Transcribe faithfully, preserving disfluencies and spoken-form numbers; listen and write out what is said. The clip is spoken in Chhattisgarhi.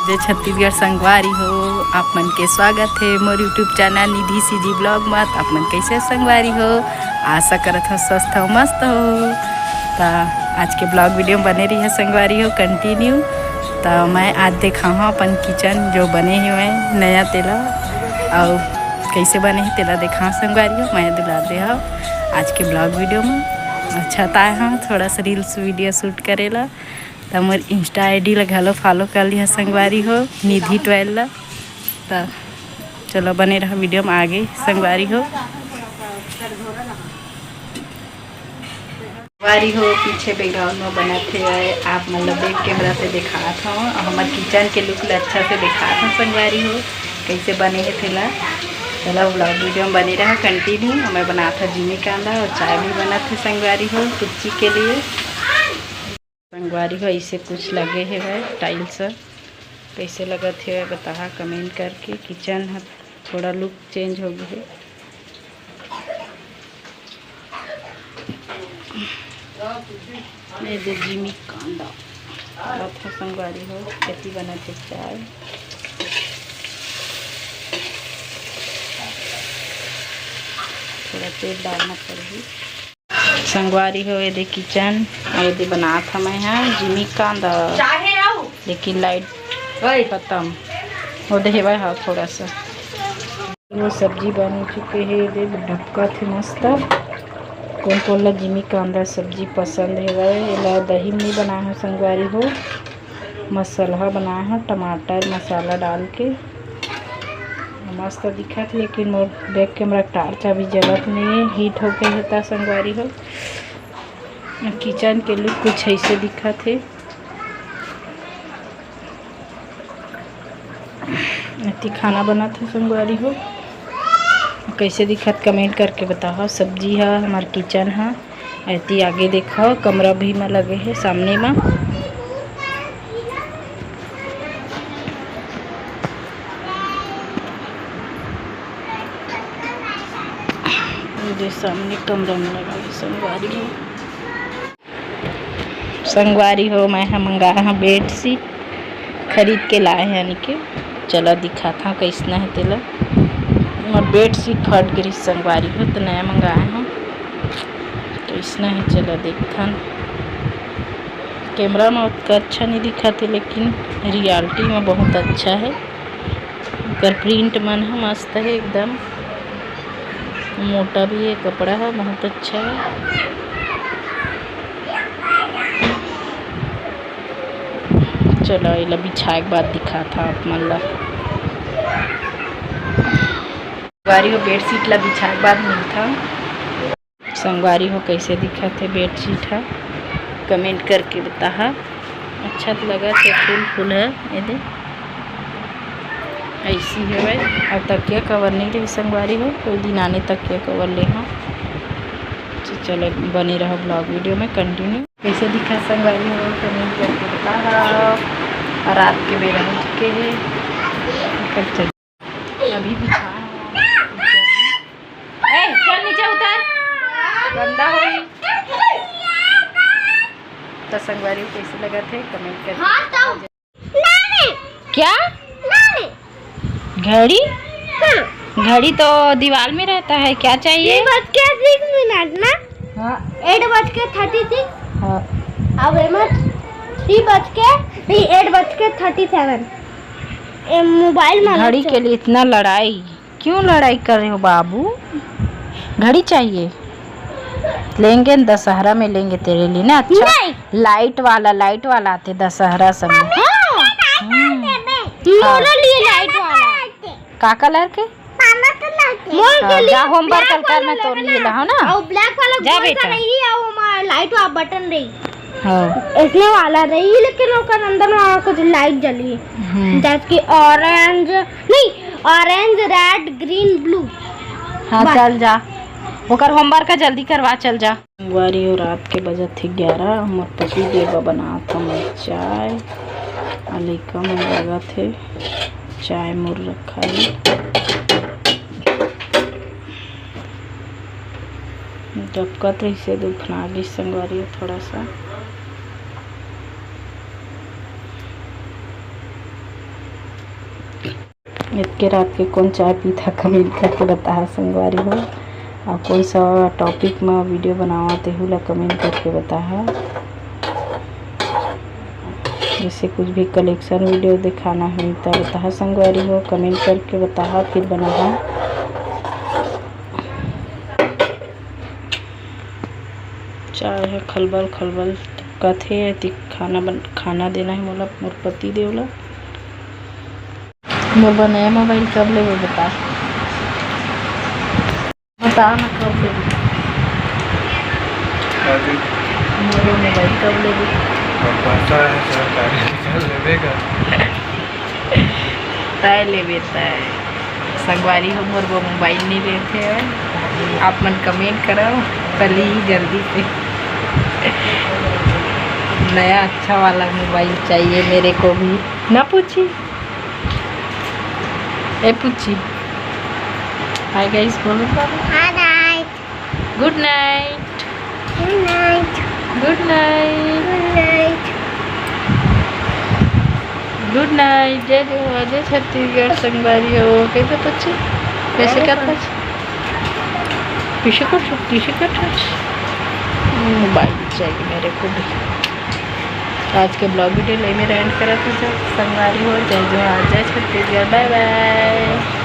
जय छत्तीसगढ़ संगवारी हो, आप मन के स्वागत हे मोर YouTube चैनल निधि सीजी ब्लॉग म। त आप मन कैसे संगवारी हो? आशा करत हो स्वस्थ हो, मस्त हो। त आज के ब्लॉग वीडियो बने रही है संगवारी हो, कंटिन्यू। त मैं आज देखाहूँ अपन किचन जो बने हुए नया तेला, अउ कैसे बने हे तेला देखाहूँ संगवारी हो। मैं दुलार दे हव आज के ब्लॉग वीडियो म। अच्छा, त आए हव थोड़ा सा रील्स वीडियो शूट करेला। त मोर Insta ID ला घलो फॉलो कर लिहा संगवारी हो, निधि ट्वेल्व ला। त चलो बने रहा वीडियो म आगे संगवारी हो। संगवारी हो, पीछे बैकग्राउंड में बनत हे, आप मन ला बैक कैमरा से दिखात हव, अउ हमर किचन के लुक ला अच्छा से दिखात हव संगवारी हो, कैसे बने हे तेला। चलो ब्लॉग वीडियो में बने रहा कंटिन्यू। मैं बनात हव जिमी कांदा अउ चाय भी बनत हे संगवारी हो कुच्ची के लिए। संगवारी हो, ऐसे कुछ लगे हे भाई टाइल्स, कैसे लगत हे बताहा कमेंट करके। किचन ह थोड़ा लुक चेंज हो गए हे। ये दे जिमी कांदा डालत हे संगवारी हो, खेती बनत हे चाय। थोड़ा तेल डालना पड़ही। संगवारी हो, ये दे किचन, ये दे बनात हव मैं हा जिमी कांदा, लेकिन लाइट खत्म हो दे हेवय हा थोड़ा सा। वो सब्जी बन चुके हे, ये दे ढपकत हे मस्त। कोन कोन ला जिमी कांदा सब्जी पसंद हेवय, एला दही में नहीं बनाए हव संगवारी हो, मसाला बनाए हव टमाटर मसाला डाल के। मस्त दिखत, लेकिन मोर बैक कैमरा टार्च अभी जलत नहीं है, हीट होके होता संगवारी हो। किचन के लुक कुछ ऐसे दिखत हे। एती खाना बनत हे संगवारी हो, कैसे दिखत कमेंट करके बताओ। सब्जी ह, हमार किचन ह, एती आगे देखो कमरा भी म लगे हे सामने म। ये दे सामने कमरा में लगा हे संगवारी हो। संगवारी हो, मैं ह मंगाए हव बेडशीट, खरीद के लाए हव यानी कि। चला दिखात हव कइसना हे तेला। मोर बेडशीट फट गे रिहिस संगवारी हो, त नया मंगाए हव। कइसना हे चला देखथन। कैमरा म ओतका अच्छा नहीं दिखत हे, लेकिन रियलिटी म बहुत अच्छा हे। ओकर प्रिंट मन ह मस्त हे एकदम, मोटा भी हे कपड़ा ह, बहुत अच्छा हे। चलो, एला बिछाए के बाद दिखात हव आप मन ला। संगवारी हो, बेडशीट ला बिछाए के बाद मिलत हव। संगवारी हो, कैसे दिखत हे बेडशीट ह, कमेंट करके बताहा। अच्छा तो लगत हे, फूल फूल हे, ये दे ऐसी हेवय। अउ तकिया कवर नहीं रही संगवारी हो, कोई दिन आने तकिया कवर ले हव। तो चलो, बने रहो ब्लॉग वीडियो में कंटिन्यू। कैसे दिखा संगवारी हो, कमेंट करके बताहा। अउ रात के बेरा हो चुके हे, कब चल अभी बिछा। ए, चल नीचे उतर, गंदा होई। त संगवारी हो, कैसे लगत हे कमेंट करके। हाँ, तो क्या? घड़ी? हाँ। घड़ी तो दीवार में रहता है, क्या चाहिए? थ्री बज के सिक्स मिनट ना? हाँ। एट बज के थर्टी सिक्स। हाँ। अब एमा थ्री बज के, नहीं, एट बज के थर्टी सेवन। ए, मोबाइल में घड़ी के लिए इतना लड़ाई, क्यों लड़ाई कर रहे हो बाबू? घड़ी चाहिए, लेंगे न, दशहरा में लेंगे तेरे लिए ना। अच्छा, नहीं। लाइट वाला, लाइट वाला आते दशहरा समय। हाँ। हम्म। मोरे लिए लाइट वाला। का कलर के? मोर के हाँ, लिए जा होमवर्क ब्लैक कर, कर वाला मैं तोर लेना लिए ना। लाहूँ ना। और ब्लैक वाला जा गोल सा बेटा। रही, और ओमा लाइट वाला बटन रही। हाँ। इसने वाला रही, लेकिन ओकर अंदर में कुछ लाइट जली। हम्म। जैसे कि ऑरेंज, नहीं, ऑरेंज, रेड, ग्रीन, ब्लू। हाँ, बस। चल जा, ओकर होमवर्क का जल्दी करवा, चल जा। संगवारी हो, रात के बजत हे ग्यारह। मोर पति देव बनात हवय चाय, अउ लइका मन जगत हे। चाय मोर रखा हे, डबकत रहिसे, दुफना गिस संगवारी हो थोड़ा सा। इतके रात के कौन चाय पीता, comment करके बताहा संगवारी हो। और कौन सा topic में video बनावा, तेहू ला comment करके बताहा। जैसे कुछ भी collection video दिखाना हो तो बताहा संगवारी हो, comment करके बताहा, फिर बनाहा। चाय ह खलबल खलबल टपकत हे, एती खाना बन-, खाना देना हे मोला, मोर पति देव ला। मोर नया mobile कब लेबे बता? बता ना कब लेबे? अभी मोर mobile कब लेबे? अब पैसा है सरकारी, निकाल लेबे का? तय लेबे तय। संगवारी हो, मोर वो mobile नहीं लेते हैं। आप मन comment करो, कल ही जल्दी से। नया अच्छा वाला mobile चाहिए मेरे को भी। ना पूछी। ए पूछी। Hi guys बोलो बाबू। Hi guys। Good night। Good night। Good night। Good night। Good night। जय जोहार, जय छत्तीसगढ़। संगवारी हो, कैसे बच्चे? कैसे करता है? पीछे कर, पीछे कर। मोबाइल चाहिए मेरे को भी। आज के vlog video ले मेरे end करत हो। संगवारी हो, जय जोहार, जय छत्तीसगढ़, bye bye।